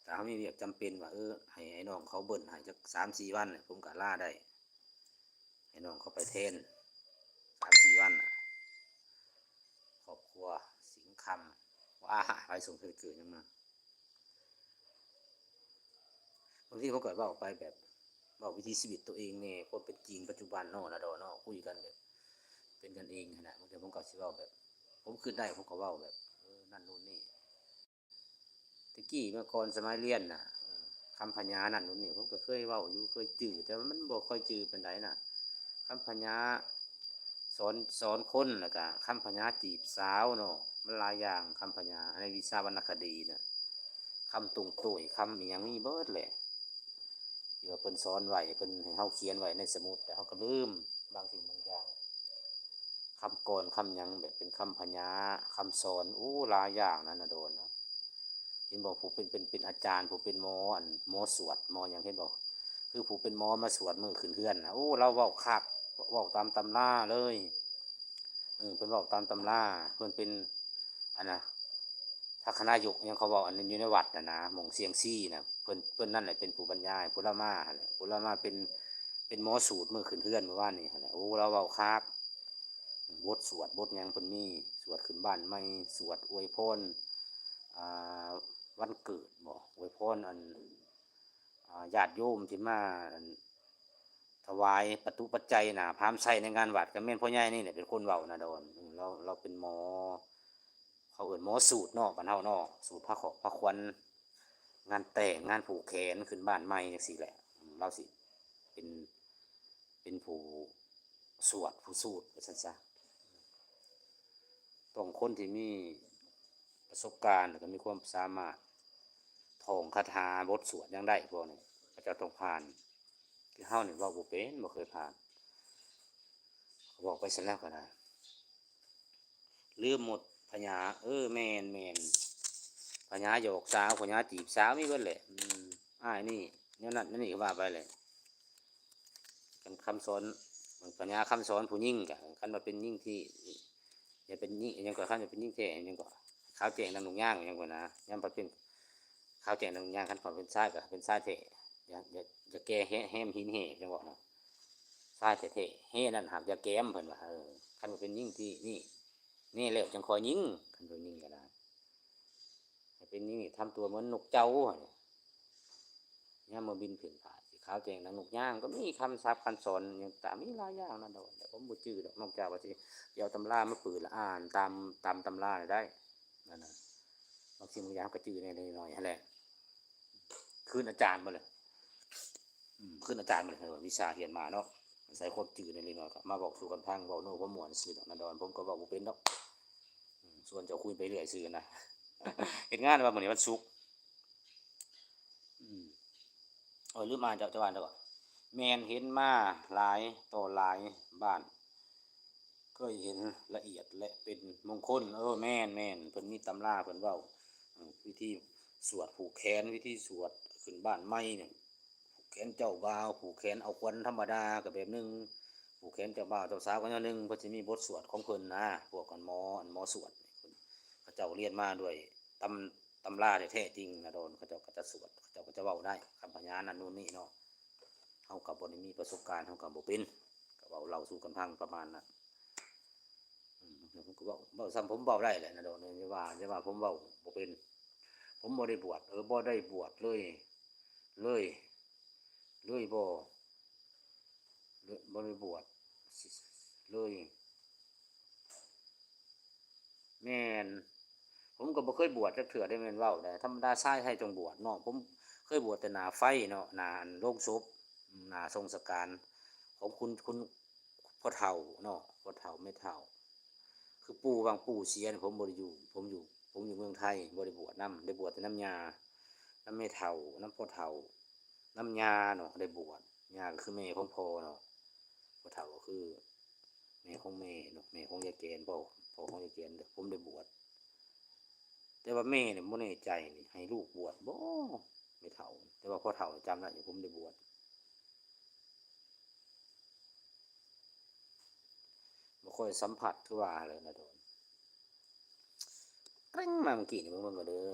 ຖ້າເຮົາມີວຽກຈຳເປັນວ່າ ເອີ ໃຫ້ ໃຫ້ນ້ອງເຂົາເບິ່ນໃຫ້ຈັກສາມສີ່ວັນ ແລ້ວ ຜົມກໍລາໄດ້ ໃຫ້ນ້ອງເຂົາໄປແທນສາມສີ່ວັນນະ. ຄອບຄົວ ສິງຄຳ ວ້າ ໃຜສົ່ງສະຕິກເກີຫຍັງມາ? ບາງທີເຂົາກໍເວົ້າໄປແບບ ເວົ້າວິຖີຊີວິດຕົວເອງແດ່ ຄວາມເປັນຈິງປັດຈຸບັນເນາະ ນະດອນເນາະ ຄຸຍກັນແບບເປັນກັນເອງຫັ້ນນະ. ບາງເທື່ອຜົມກໍຊິເວົ້າແບບ ຜົມຄິດໄດ້ ຜົມກໍເວົ້າແບບ ເອີ ນັ້ນໂນ່ນນີ້. ແຕ່ກີ້ເມື່ອກ່ອນສະໄໝຮຽນນະ ຄຳພະຍານັ້ນໂນ່ນນີ້ ຜົມກໍເຄີຍເວົ້າຢູ່ ເຄີຍຈື່ ແຕ່ວ່າມັນບໍ່ຄ່ອຍຈື່ປານໃດນະ. ຄຳພະຍາສອນ ສອນຄົນ ແລ້ວກະຄຳພະຍາຈີບສາວເນາະ ມັນຫຼາຍຢ່າງ ຄຳພະຍາໃນວິຊາວັນນະຄະດີນະ. ຄຳຕຸງໂຕ້ຍ ຄຳອີ່ຫຍັງມີເບິດແຫຼະ ທີ່ວ່າເພິ່ນສອນໄວ້ ເພິ່ນໃຫ້ເຮົາຂຽນໄວ້ໃນສະໝຸດ ແຕ່ເຮົາກໍລືມບາງສິ່ງບາງຢ່າງ. ຄຳກອນ ຄຳຫຍັງ ແບບເປັນຄຳພະຍາ ຄຳສອນ ໂອ້ ຫຼາຍຢ່າງນະ ນະດອນເນາະ. ເຫັນບໍ່ ຜູ້ເປັນ ເປັນ ເປັນອາຈານ ຜູ້ເປັນໝໍ ອັນ ໝໍສວດ ໝໍຫຍັງ ເຫັນບໍ່ ຄືຜູ້ເປັນໝໍມາສວດມື້ຂຶ້ນເຮືອນນະ ໂອ້ ລາວເວົ້າຄັກ ເວົ້າຕາມຕຳລາເລີຍ. ເອີ ເພິ່ນເວົ້າຕາມຕຳລາ ເພິ່ນເປັນ ອັນນະ ທັກຂະນາຍົກຫຍັງເຂົາເວົ້າ ອັນນັ້ນຢູ່ໃນວັດນະນະ ໝ່ອງຊຽງຊີນະ ເພິ່ນ ເພິ່ນນັ້ນແຫຼະເປັນຜູ້ບັນຍາຍ. ຜູ້ລາວມາຫັ້ນແຫຼະ ຜູ້ລາວມາເປັນ ເປັນໝໍສູດມື້ຂຶ້ນເຮືອນມື້ວານນີ້ຫັ້ນແຫຼະ. ໂອ້ ລາວເວົ້າຄັກ ບົດສວດບົດຫຍັງເພິ່ນມີ ສວດຂຶ້ນບ້ານໃໝ່ ສວດອວຍພອນ ອ່າ ວັນເກີດບໍ ອວຍພອນ ອັນ ອ່າ ຍາດໂຍມທີ່ມາ ອັນ ຖວາຍປະຕຸປັດໄຈນະ ພາມໃຊ້ໃນງານວັດ ກໍແມ່ນພໍ່ໃຫຍ່ນີ້ແຫຼະເປັນຄົນເວົ້ານະດອນ. ລາວ ລາວເປັນໝໍ ເຂົາເອີ້ນໝໍສູດເນາະ ບ້ານເຮົາເນາະ ສູດຜ້າຂອກຜ້າຂວັນ ງານແຕ່ງ ງານຜູກແຂນ ຂຶ້ນບ້ານໃໝ່ຈັ່ງຊີ້ແຫຼະ. ລາວຊິເປັນ ເປັນຜູ້ສວດ ຜູ້ສູດ ວ່າຊັ້ນຊະ. ຕ້ອງຄົນທີ່ມີປະສົບການ ແລ້ວກໍມີຄວາມສາມາດທ່ອງຄາຖາບົດສວດຫຍັງໄດ້ ພວກນີ້ ເຂົາເຈົ້າຕ້ອງຜ່ານ. ຄືເຮົານີ້ເວົ້າບໍ່ເປັນ ບໍ່ເຄີຍຜ່ານ ເວົ້າໄປຊັ້ນແລ້ວກໍໄດ້ ລືມໝົດ. ພະຍາ ເອີ ແມ່ນໆ ພະຍາຫຍອກສາວ ພະຍາຈີບສາວ ມີເບິດແຫຼະ. ອືມ ອ້າຍນີ້ ແນວນັ້ນແນວນີ້ ກໍວ່າໄປແຫຼະ. ຄັນຄຳສອນ ພະຍາຄຳສອນຜູ້ຍິງ ກໍຄັນວ່າເປັນຍິງທີ່ ຢ່າເປັນຍິງ ຫຍັງກໍ ຄັນວ່າເປັນຍິງແທ້ ຫຍັງກໍ ຂາວແຈ້ງດັ່ງນົກຍາງ ຫຍັງກໍນະ. ຍາມປະເປັນຂາວແຈ້ງດັ່ງນົກຍາງ ຄັນເຂົາເປັນຊາຍກໍເປັນຊາຍແທ້ ຢ່າ ຢ່າ ຢ່າແກ່ແຮ ແຮມຫີນແຮ່ ຈັ່ງເວົ້ານະ. ຊາຍແທ້ໆ ແຮ່ນັ້ນຫາກຢ່າແກມ ເພິ່ນວ່າ. ເອີ ຄັນວ່າເປັນຍິງທີ່ນີ້ ແນ່ແລ້ວຈັ່ງຄ່ອຍຍິງ ຄັນເປັນຍິງກໍໄດ້. ໃຫ້ເປັນນີ້ ທຳຕົວເໝືອນນົກເຈົ້າຫັ້ນ ຍາມມາບິນເພນພາດ ຊິຂາວແຈ້ງດັ່ງນົກຍາງ. ກໍມີຄຳສັບຄຳສອນຫຍັງຕ່າງ ມີຫຼາຍຢ່າງນະດອກ ແຕ່ຜົມບໍ່ຈື່ດອກ ນອກຈາກວ່າຊິ ຊິເອົາຕຳລາມາເປີດ ແລ້ວອ່ານຕາມ ຕາມຕຳລາໄດ້ ນັ້ນນະ. ບາງສິ່ງບາງຢ່າງກໍຈື່ແດ່ໜ້ອຍໆຫັ້ນແຫຼະ ຄືນອາຈານໝົດເລີຍ. ອືມ ຄືນອາຈານມັນ ເອີ ວິຊາຮຽນມາເນາະ ອາໄສຄວາມຈື່ເລັກນ້ອຍ ກໍມາເວົ້າສູ່ກັນຟັງ ເວົ້າໂນ້ເວົ້າມ່ວນຊື່ດອກນະດອນ. ຜົມກໍເວົ້າບໍ່ເປັນດອກ ອືມ ຊວນເຈົ້າຄຸຍໄປເລື້ອຍຊື່ນະ. ເຮັດງານວ່າມື້ນີ້ວັນສຸກ ອືມ ໂອ້ຍ ລືມອ່ານ ເຈົ້າ ເຈົ້າອ່ານແລ້ວບໍ່? ແມ່ນ ເຫັນມາຫຼາຍຕໍ່ຫຼາຍບ້ານ ເຄີຍເຫັນລະອຽດ ແລະ ເປັນມົງຄົນ. ເອີ ແມ່ນໆ ເພິ່ນມີຕຳລາ ເພິ່ນເວົ້າ ເອີ ວິທີສວດຜູກແຂນ ວິທີສວດຂຶ້ນບ້ານໃໝ່ນີ້ ຜູກແຂນເຈົ້າບ່າວ ຜູກແຂນເອົາຂວັນທຳມະດາກໍແບບໜຶ່ງ ຜູກແຂນເຈົ້າບ່າວເຈົ້າສາວກໍແນວໜຶ່ງ. ເພິ່ນຊິມີບົດສວດຂອງເພິ່ນນະ ພວກອັນໝໍ ອັນໝໍສວດ ເຂົາເຈົ້າຮຽນມາດ້ວຍຕຳ ຕຳລາແທ້ໆຈິງນະດອນ ເຂົາເຈົ້າກໍຈະສວດ ເຂົາເຈົ້າກໍຈະເວົ້າໄດ້ ຄຳພະຍານັ້ນໂນ່ນນີ້ເນາະ. ເຮົາກໍບໍ່ໄດ້ມີປະສົບການ ເຮົາກໍບໍ່ເປັນ ກໍເວົ້າເລົ່າສູ່ກັນຟັງປະມານນັ້ນ. ອືມ ແລ້ວຜົມກໍເວົ້າ ເວົ້າສ່ຳຜົມເວົ້າໄດ້ແຫຼະນະດອກ ຢ່າວ່າ ຢ່າວ່າຜົມເວົ້າບໍ່ເປັນ. ຜົມບໍ່ໄດ້ບວດ ເອີ ບໍ່ໄດ້ບວດເລີຍ ເລີຍ ເລີຍບໍ່ ເລີຍ ບໍ່ໄດ້ບວດເລີຍ. ແມ່ນ ຜົມກໍບໍ່ເຄີຍບວດຈັກເທື່ອເດ້ ແມ່ນເວົ້າໄດ໋. ທຳມະດາຊາຍໄທຕ້ອງບວດເນາະ. ຜົມເຄີຍບວດແຕ່ໜ້າໄຟເນາະ ໜ້າອັນໂລງສົບ ໜ້າສົ່ງສະການຂອງຄຸນ ຄຸນພໍ່ເຖົ້າເນາະ ພໍ່ເຖົ້າແມ່ເຖົ້າ. ຄືປູ່ ຫວ່າງປູ່ເສຍນີ້ ຜົມບໍ່ໄດ້ຢູ່ ຜົມຢູ່ ຜົມຢູ່ເມືອງໄທ ບໍ່ໄດ້ບວດນຳ ໄດ້ບວດແຕ່ນຳຍ່າ ນຳແມ່ເຖົ້າ ນຳພໍ່ເຖົ້າ ນຳຍ່າເນາະ ໄດ້ບວດ. ຍ່າກໍຄືແມ່ຂອງພໍ່ເນາະ ພໍ່ເຖົ້າກໍຄືແມ່ຂອງແມ່ເນາະ ແມ່ຂອງຍາຍແກນ ພໍ່ ພໍ່ຂອງຍາຍແກນ. ເດ້ ຜົມໄດ້ບວດ ແຕ່ວ່າແມ່ນີ້ບໍ່ແນ່ໃຈນີ້ ໃຫ້ລູກບວດບໍ່ ແມ່ເຖົ້າ. ແຕ່ວ່າພໍ່ເຖົ້າຈຳໄດ້ຢູ່ ຜົມໄດ້ບວດ. ບໍ່ຄ່ອຍສຳຜັດ ຄືວ່າແຫຼະນະດອນ. ເກຣັງມາເມື່ອກີ້ນີ້ ເບິ່ງໆ ກ່ອນເດີ.